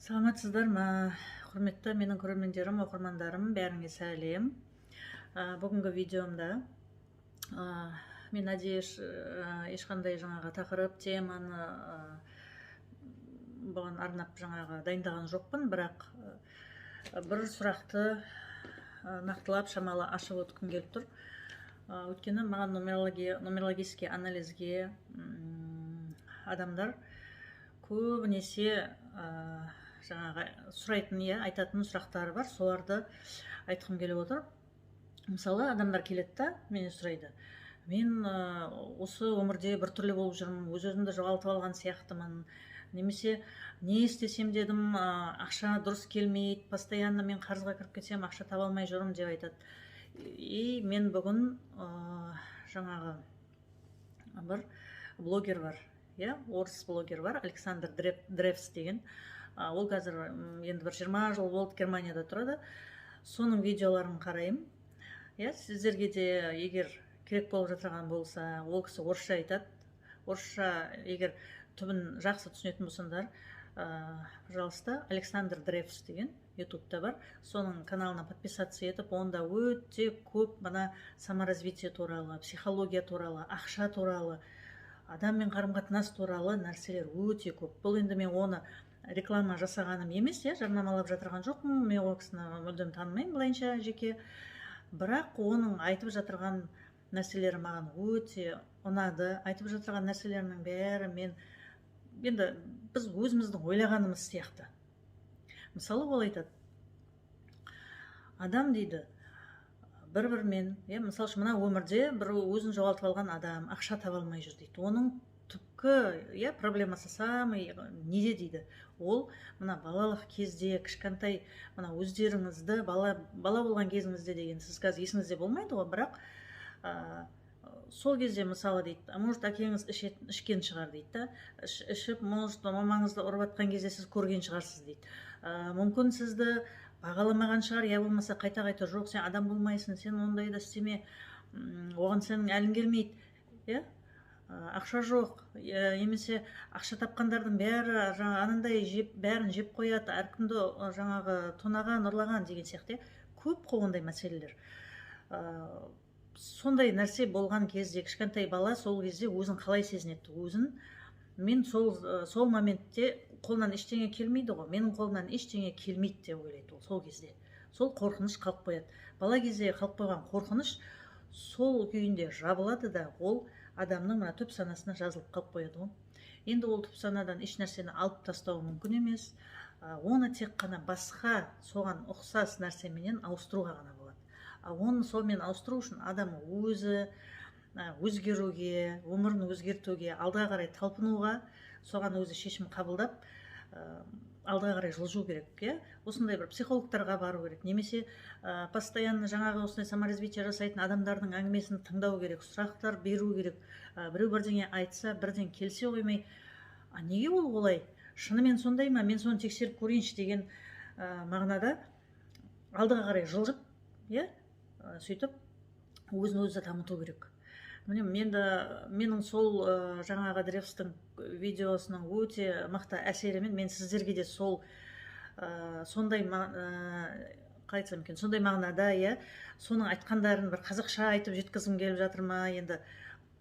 Саламатсыздар ма, құрметті менің көрермендерім, оқырмандарым, бәріңе сәлем! Бүгінгі видеомда мен, надеюсь, ешқандай жаңағы тақырып, теманы бұған арнап жаңағы дайындаған жоқпын, бірақ бір сұрақты нақтылап, шамалы ашып өткім келіп тұр. Өйткені маған нумерология, нумерологический анализге адамдар көбінесе жаңағы сұрайтын, иә, айтатын сұрақтары бар, соларды айтқым келіп отыр. Мысалы, адамдар келеді да, менен сұрайды: «Мен осы өмірде біртүрлі болып жүрмін, өз өзімді жоғалтып алған сияқтымын немесе не істесем дедім, ақша дұрыс келмейді, постоянно мен қарызға кіріп кетсем, ақша таба алмай жүрмін», — деп айтады. И мен бүгін жаңағы бір блогер бар, иә, орыс блогер бар, Александр Древс деген. Ол қазір енді бір 20 жыл болды Германияда тұрады. Соның видеоларын қараймын, иә. Сіздерге де егер керек болып жатырған болса, ол кісі орысша айтады, орысша. Егер түбін жақсы түсінетін болсаңдар, пожалуйста, Александр Древс деген Ютубта бар, соның каналына подписаться етіп, онда өте көп мына саморазвитие туралы, психология туралы, ақша туралы, адаммен қарым қатынас туралы нәрселер өте көп. Бұл енді мен оны реклама жасағаным емес, иә, жарнамалап жатырған жоқпын. Мен ол кісіні мүлдем танымаймын былайынша жеке, бірақ оның айтып жатырған нәрселері маған өте ұнады. Айтып жатырған нәрселерінің бәрі мен енді біз өзіміздің ойлағанымыз сияқты. Мысалы, ол айтады: адам дейді бір бірімен, иә, мысалы үшін, мына өмірде бір өзін жоғалтып алған адам ақша таба алмай жүр дейді. Оның түпкі, иә, проблемасы самый неде дейді? Ол мына балалық кезде, кішкентай мына өздеріңізді бала болған кезіңізде деген, сіз қазір есіңізде болмайды ғой, бірақ сол кезде, мысалы, дейді, а может, әкеңіз ішкен шығар дейді да, ішіп, может, мамаңызды ұрып жатқан кезде сіз көрген шығарсыз дейді. Мүмкін, сізді бағаламаған шығар, я болмаса қайта қайта «Жоқ, сен адам болмайсың, сен ондайды істеме, оған сенің әлің келмейді», иә, ақша жоқ немесе ақша тапқандардың бәрі жаңа анандай жеп, бәрін жеп қояды, әркімді жаңағы тонаған, ұрлаған деген сияқты, иә. Көп қой ондай мәселелер. Сондай нәрсе болған кезде кішкентай бала сол кезде өзін қалай сезінеді? Өзін мен сол моментте қолынан ештеңе келмейді ғой, менің қолымнан ештеңе келмейді деп ойлайды ол. Сол кезде сол қорқыныш қалып қояды. Бала кезде қалып қойған қорқыныш сол күйінде жабылады да, ол адамның мына түп санасына жазылып қалып қояды ғой. Енді ол түп санадан еш нәрсені алып тастау мүмкін емес, оны тек қана басқа соған ұқсас нәрсеменен ауыстыруға ғана болады. А оны сонымен ауыстыру үшін адам өзі өзгеруге, өмірін өзгертуге, алдыға қарай талпынуға, соған өзі шешім қабылдап, алдыға қарай жылжу керек, иә. Осындай бір психологтарға бару керек немесе постоянно жаңағы осындай саморазвитие жасайтын адамдардың әңгімесін тыңдау керек, сұрақтар беру керек. Біреу бірдеңе айтса, бірден келісе қоймай, «А неге ол олай, шынымен сондай ма, мен соны тексеріп көрейінші» деген мағынада алдыға қарай жылжып, иә, сөйтіп өзін өзі дамыту керек. Міне, мен де менің сол жаңағы Древстің видеосының өте мықты әсерімен мен сіздерге де сол сондай қалай айтсам екен, сондай мағынада, иә, соның айтқандарын бір қазақша айтып жеткізгім келіп жатыр ма. Енді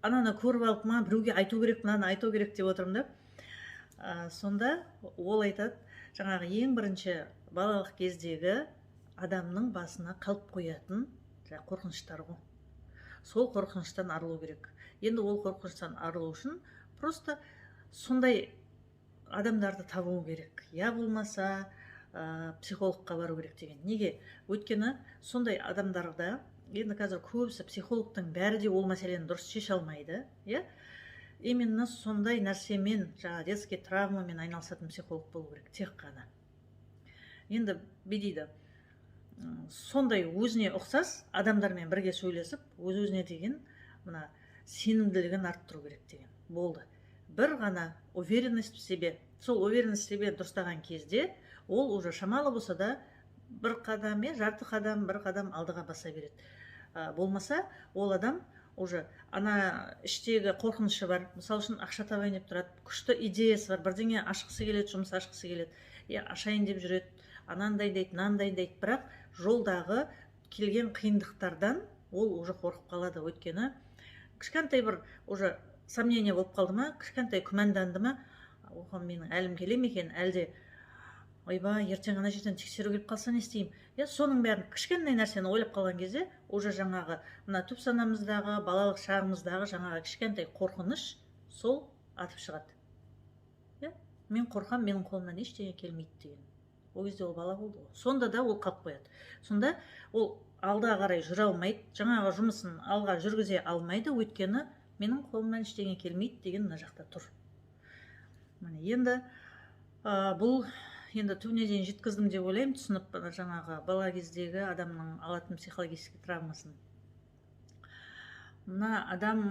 ананы көріп алып, маған біреуге айту керек, мынаны айту керек деп отырмын да. Сонда ол айтады: жаңағы ең бірінші балалық кездегі адамның басына қалып қоятын жаңағы қорқыныштар ғой, сол қорқыныштан арылу керек. Енді ол қорқыныштан арылу үшін просто сондай адамдарды табу керек, я болмаса психологқа бару керек деген. Неге? Өйткені сондай адамдарда, енді қазір көбісі психологтың бәрі де ол мәселені дұрыс шеше алмайды, иә. Именно сондай нәрсемен, жаңағы детский травмамен айналысатын психолог болу керек тек қана. Енді бүй дейді: сондай өзіне ұқсас адамдармен бірге сөйлесіп, өз өзіне деген мына сенімділігін арттыру керек деген болды. Бір ғана уверенность в себе. Сол уверенность в себе дұрыстаған кезде ол уже шамалы болса да бір қадам, иә, жарты қадам, бір қадам алдыға баса береді. Болмаса ол адам Уже ана іштегі қорқынышы бар. Мысалы үшін, ақша табайын деп тұрады, күшті идеясы бар, бірдеңе ашқысы келеді, жұмыс ашқысы келеді, иә, ашайын деп жүреді, анандай дейді, мынандай дейді, бірақ жолдағы келген қиындықтардан ол уже қорқып қалады. Өйткені кішкентай бір уже сомнение болып қалды ма, кішкентай күмәнданды ма, оған менің әлім келе ме екен, әлде ойбай, ертең ана жерден тексеру келіп қалса, не істеймін, иә? Соның бәрін, кішкентай нәрсені ойлап қалған кезде уже жаңағы мына түп санамыздағы, балалық шағымыздағы жаңағы кішкентай қорқыныш сол атып шығады, иә. Мен қорқамын, менің қолымнан ештеңе келмейді деген. Ол кезде ол бала болды ғой. Сонда да ол қалып қояды. Сонда ол алға қарай жүре алмайды, жаңағы жұмысын алға жүргізе алмайды, өйткені менің қолымнан ештеңе келмейді деген мына жақта тұр. Міне, енді бұл енді түбіне дейін жеткіздім деп ойлаймын, түсініп, жаңағы бала кездегі адамның алатын психологический травмасын. Мына адам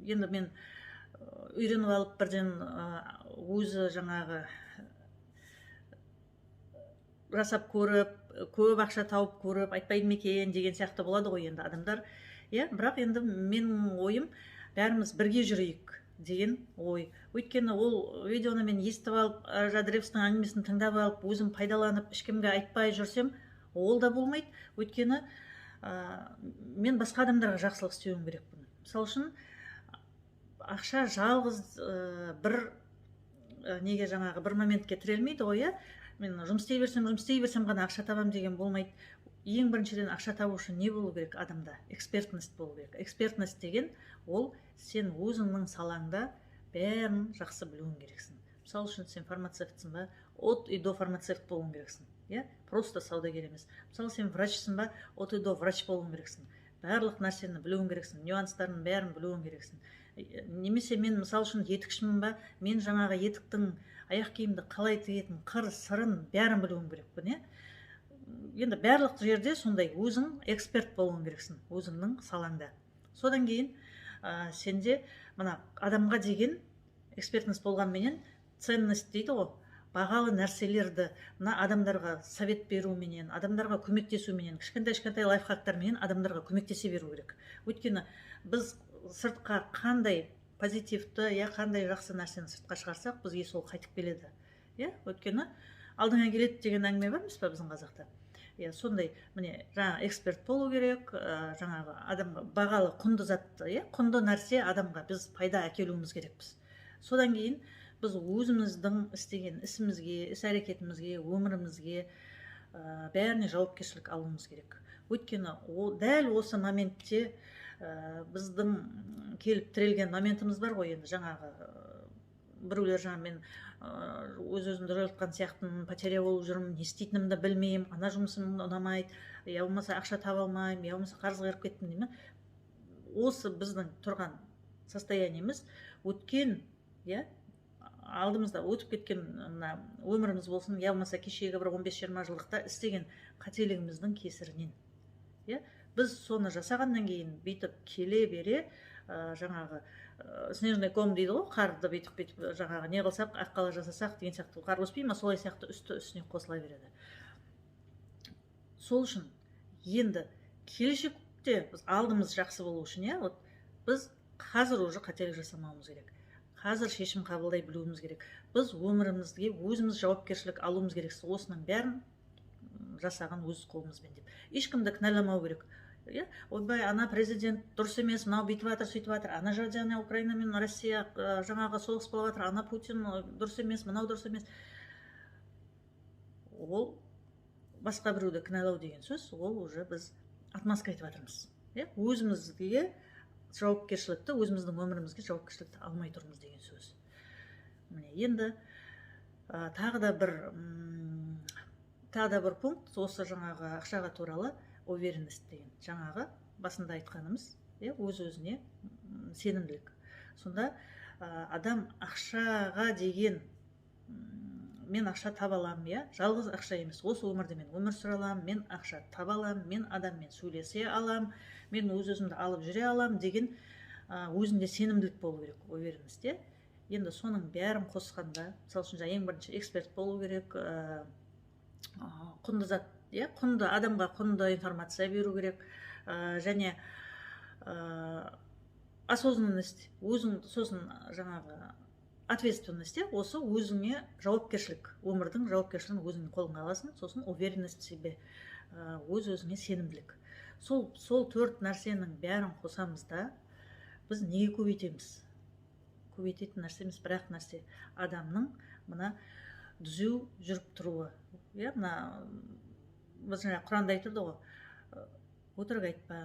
енді мен үйреніп алып, бірден өзі жаңағы жасап көріп, көп ақша тауып көріп айтпайды ма екен деген сияқты болады ғой енді адамдар, иә. Бірақ енді менің ойым, бәріміз бірге жүрейік деген ой. Өйткені ол видеоны мен естіп алып, Жадыревскийдің әңгімесін тыңдап алып, өзім пайдаланып, ешкімге айтпай жүрсем, ол да болмайды. Өйткені мен басқа адамдарға жақсылық істеуім керекпін. Мысалы үшін, ақша жалғыз бір неге, жаңағы бір моментке тірелмейді ғой, иә. Мен жұмыс істей берсем, жұмыс істей берсем ғана ақша табамын деген болмайды. Ең біріншіден, ақша табу үшін не болу керек адамда? Экспертность болу керек. Экспертность деген ол сен өзіңнің салаңда бәрін жақсы білуің керексің. Мысалы үшін, сен фармацевтсің ба, от и до фармацевт болуың керексің, иә, просто саудагер емес. Мысалы, сен врачсың ба, от и до врач болуың керексің, барлық нәрсені білуің керексің, нюанстарын бәрін білуің керексің. Немесе мен, мысалы үшін, етікшімін ба, мен жаңағы етіктің, аяқ киімді қалай тігетін қыр сырын бәрін білуім керекпін, иә. Енді барлық жерде сондай өзің эксперт болуың керексің өзіңнің салаңда. Содан кейін сенде мына адамға деген экспертность болғанменен, ценность дейді ғой, бағалы нәрселерді мына адамдарға совет беруменен, адамдарға көмектесуменен, кішкентай кішкентай лайфхактарменен адамдарға көмектесе беру керек. Өйткені біз сыртқа қандай позитивті, иә, қандай жақсы нәрсені сыртқа шығарсақ, бізге сол қайтып келеді, иә. Өйткені алдыңа келеді деген әңгіме бар емес па біздің қазақта, иә. Сондай, міне, жаңа эксперт болу керек, жаңағы адамға бағалы, құнды зат, иә, құнды нәрсе, адамға біз пайда әкелуіміз керекпіз. Содан кейін біз өзіміздің істеген ісімізге, іс әрекетімізге, өмірімізге, бәріне жауапкершілік алуымыз керек. Өйткені о, дәл осы моментте біздің келіп тірелген моментіміз бар ғой. Енді жаңағы біреулер жаңа мен өз өзімді жоғалтқан сияқтымын, потеря болып жүрмін, не істейтінімді білмеймін, ана жұмысым ұнамайды, я болмаса ақша таба алмаймын, я болмаса қарызға кіріп кеттім деймін. Осы біздің тұрған состояниеміз өткен, иә, алдымызда өтіп кеткен мына өміріміз болсын, я болмаса кешегі бір 15-20 жылдықта істеген қателігіміздің кесірінен, иә. Біз соны жасағаннан кейін бүйтіп келе бере жаңағы снежный ком дейді ғой, қарды бүйтіп бүйтіп жаңағы не қылсақ, аққала жасасақ деген сияқты, қар өспей ма, солай сияқты үсті үстіне қосыла береді. Сол үшін енді келешекте біз алдымыз жақсы болу үшін, иә, вот біз қазір уже қателік жасамауымыз керек, қазір шешім қабылдай білуіміз керек, біз өмірімізге өзіміз жауапкершілік алуымыз керек. Осының бәрін жасаған өз қолымызбен деп ешкімді кінәламау керек, иә. Ойбай, ана президент дұрыс емес, мынау бүйтіп жатыр, сөйтіп жатыр, ана жерде ана Украина мен Россия жаңағы соғыс болып жатыр, ана Путин дұрыс емес, мынау дұрыс емес. Ол басқа біреуді кінәлау деген сөз, ол уже біз отмазка айтып жатырмыз, иә, өзімізге жауапкершілікті, өзіміздің өмірімізге жауапкершілікті алмай тұрмыз деген сөз. Міне, енді тағы да бір пункт осы жаңағы ақшаға туралы, уверенность деген, жаңағы басында айтқанымыз, иә, өз өзіне сенімділік. Сонда адам ақшаға деген мен ақша таба аламын, иә, жалғыз ақша емес, осы өмірде мен өмір сүре аламын, мен ақша таба аламын, мен адаммен сөйлесе аламын, мен өз өзімді алып жүре аламын деген өзінде сенімділік болу керек, уверенность, иә. Енді соның бәрін қосқанда, мысалы үшін, жаңа ең бірінші эксперт болу керек, құнды зат, иә, құнды, адамға құнды информация беру керек, және Осознанность өзің, сосын жаңағы ответственность, иә, осы өзіңе жауапкершілік, өмірдің жауапкершілігін өзіңнің қолыңа аласың. Сосын уверенность в себе, өз өзіңе сенімділік. Сол төрт нәрсенің бәрін қосамыз да, біз неге көбейтеміз? Көбейтетін нәрсеміз бір ақ нәрсе: адамның мына түзу жүріп тұруы, иә. Мына біз жаңа Құранда айтады ғой: өтірік айтпа,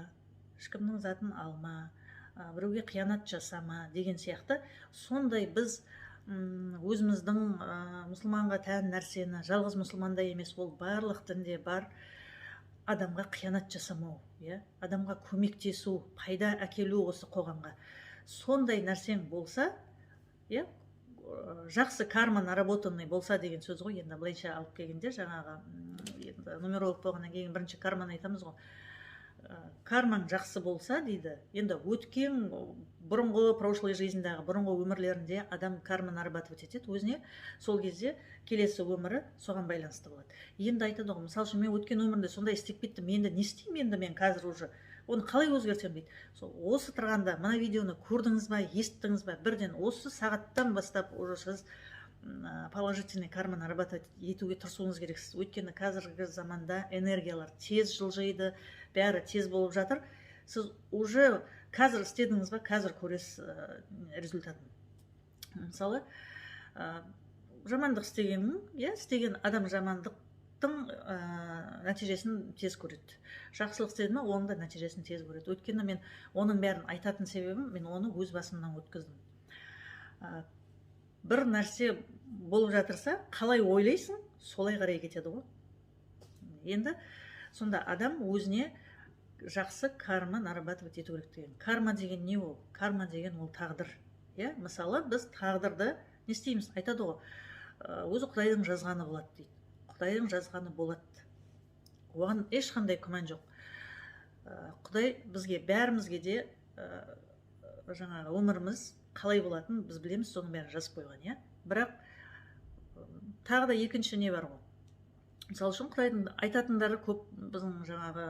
ешкімнің затын алма, біреуге қиянат жасама деген сияқты. Сондай біз өзіміздің мұсылманға тән нәрсені, жалғыз мұсылманда емес, ол барлық дінде бар, адамға қиянат жасамау, иә, адамға көмектесу, пайда әкелу осы қоғамға. Сондай нәрсең болса, иә, жақсы карма наработанный болса деген сөз ғой. Енді былайша алып келгенде, жаңағы енді нумеролог болғаннан кейін бірінші карманы айтамыз ғой. Кармаң жақсы болса дейді. Енді өткен, бұрынғы, прошлый жизнь дағы, бұрынғы өмірлерінде адам карма нарабатывать етеді өзіне, сол кезде келесі өмірі соған байланысты болады. Енді айтады ғой, мысалы үшін, мен өткен өмірімде сондай істеп кеттім, енді не істеймін, енді мен қазір уже оны қалай өзгертемін дейді. Сол осы тұрғанда мына видеоны көрдіңіз ба, естідіңіз ба, бірден осы сағаттан бастап уже сіз положительный карма нарабатывать етуге тырысуыңыз керексіз. Өйткені қазіргі заманда энергиялар тез жылжиды, бәрі тез болып жатыр. Сіз уже қазір істедіңіз ба, қазір көресіз результатын. Мысалы, жамандық істегеннің, иә, істеген адам жамандықтың нәтижесін тез көреді, жақсылық істеді ма, оның да нәтижесін тез көреді. Өйткені мен оның бәрін айтатын себебім, мен оны өз басымнан өткіздім. Бір нәрсе болып жатырса, қалай ойлайсың, солай қарай кетеді ғой. Енді сонда адам өзіне жақсы карма нарабатывать ету керек деген. Карма деген не ол? Карма деген ол тағдыр, иә. Мысалы, біз тағдырды не істейміз? Айтады ғой, өзі Құдайдың жазғаны болады дейді. Құдайдың жазғаны болады, оған ешқандай күмән жоқ. Құдай бізге, бәрімізге де жаңағы өміріміз қалай болатынын біз білеміз, соның бәрін жазып қойған, иә. Бірақ тағы да екінші не бар ғой? Мысалы үшін, Құдайдың айтатындары көп. Біздің жаңағы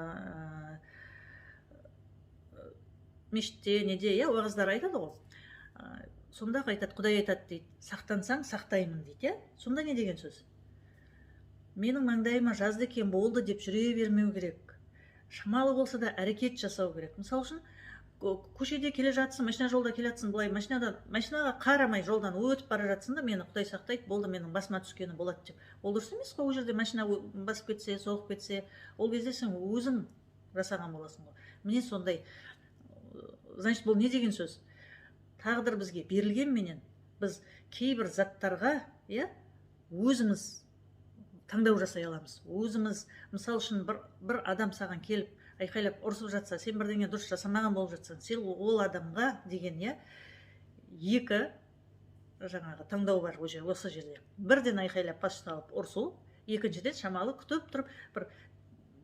мешітте, неде, иә, уағыздар айтады ғой. Сонда айтады, Құдай айтады дейді: «Сақтансаң, сақтаймын», — дейді, иә. Сонда не деген сөз? Менің маңдайыма жазды екен, болды деп жүре бермеу керек, шамалы болса да әрекет жасау керек. Мысалы үшін, көшеде келе жатсың, машина жолда келе жатсың, былай машинада, машинаға қарамай жолдан өтіп бара жатсың да, мені Құдай сақтайды, болды, менің басыма түскені болады деп, ол дұрыс емес қой. Ол жерде машина басып кетсе, соғып кетсе, ол кезде сен өзің жасаған боласың ғой. Міне, сондай. Значит, бұл не деген сөз? Тағдыр бізге берілгенменен, біз кейбір заттарға, иә, өзіміз таңдау жасай аламыз, өзіміз. Мысалы үшін, бір адам саған келіп айқайлап ұрысып жатса, сен бірдеңе дұрыс жасамаған болып жатсаң, сен ол адамға деген, иә, екі жаңағы таңдау бар уже осы жерде: бірден айқайлап, бас салып ұрысу, екіншіден, шамалы күтіп тұрып. Бір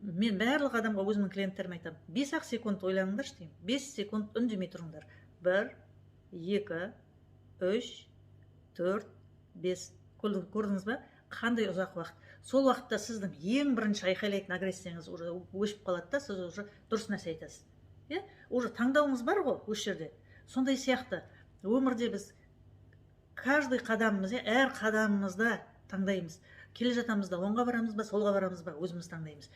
мен барлық адамға, өзімнің клиенттеріме айтамын: 5 ақ секунд ойланыңдаршы деймін, 5 секунд үндемей тұрыңдар. Бір, екі, үш, төрт, бес. Көрдіңіз ба, қандай ұзақ уақыт? Сол уақытта сіздің ең бірінші айқайлайтын агрессияңыз уже өшіп қалады да, сіз уже дұрыс нәрсе айтасыз, иә. Уже таңдауыңыз бар ғой осы жерде. Сондай сияқты өмірде біз каждый қадамымыз, иә, әр қадамымызда таңдаймыз. Келе жатамыз да, оңға барамыз ба, солға барамыз ба, өзіміз таңдаймыз.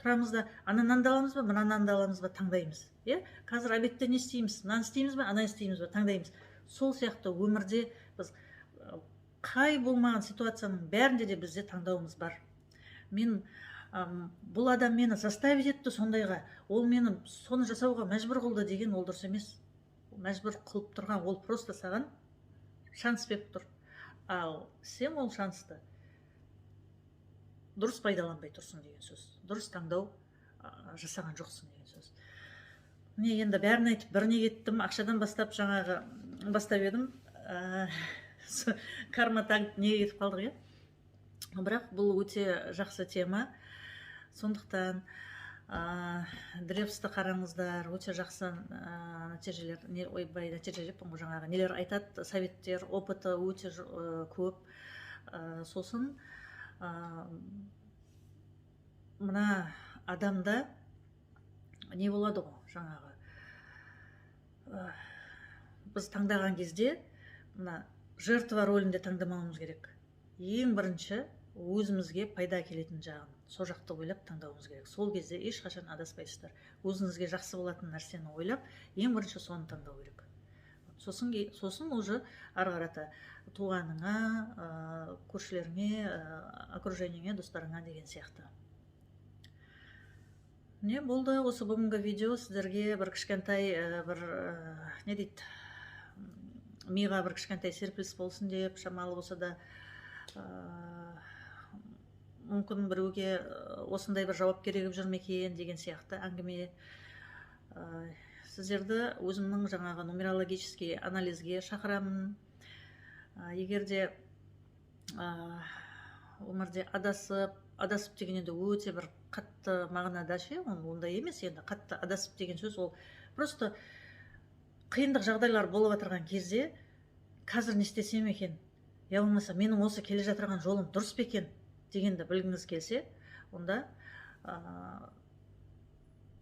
Тұрамыз да, ана нанды аламыз ба, мына нанды аламыз ба, таңдаймыз, иә. Қазір обедте не істейміз, мынаны істейміз ба, ананы істейміз ба, таңдаймыз. Сол сияқты өмірде біз қай болмаған ситуацияның бәрінде де бізде таңдауымыз бар. Мен бұл адам мені заставить етті сондайға, ол мені соны жасауға мәжбүр қылды деген, ол дұрыс емес. Мәжбүр қылып тұрған ол просто саған шанс беріп тұр, ал сен ол шансты дұрыс пайдаланбай тұрсың деген сөз, дұрыс таңдау жасаған жоқсың деген сөз. Міне, енді бәрін айтып, біріне кеттім. Ақшадан бастап, жаңағы бастап едім, карма таңып неге кетіп қалдық, иә. Бірақ бұл өте жақсы тема, сондықтан Древсті қараңыздар, өте жақсы нәтижелер не, ойбай, нәтиже деппін ғой, жаңағы нелер айтады, советтер, опыты өте көп. Сосын мына адамда не болады ғой, жаңағы Біз таңдаған кезде мына жертва рөлінде таңдамауымыз керек. Ең бірінші өзімізге пайда әкелетін жағын, сол жақты ойлап таңдауымыз керек. Сол кезде ешқашан адаспайсыздар. Өзіңізге жақсы болатын нәрсені ойлап, ең бірінші соны таңдау керек. Сосын уже ары қарата туғаныңа, көршілеріңе, окружениеңе, достарыңа деген сияқты. Не болды, осы бүгінгі видео сіздерге бір кішкентай бір не дейді, миға бір кішкентай серпіліс болсын деп, шамалы болса да, мүмкін біреуге осындай бір жауап керек жүр ме екен деген сияқты әңгіме. Сіздерді өзімнің жаңағы нумерологический анализге шақырамын. Егер де өмірде адасып, адасып деген енді өте бір қатты мағынада ше, ол ондай емес. Енді қатты адасып деген сөз, ол просто қиындық жағдайлар болып жатырған кезде қазір не істесем екен, я болмаса менің осы келе жатырған жолым дұрыс па екен дегенді білгіңіз келсе, онда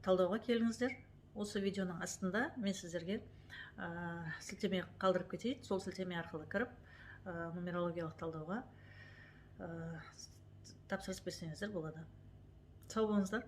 талдауға келіңіздер. Осы видеоның астында мен сіздерге сілтеме қалдырып кетейін. Сол сілтеме арқылы кіріп, нумерологиялық талдауға тапсырыс берсеңіздер болады. Сау болыңыздар.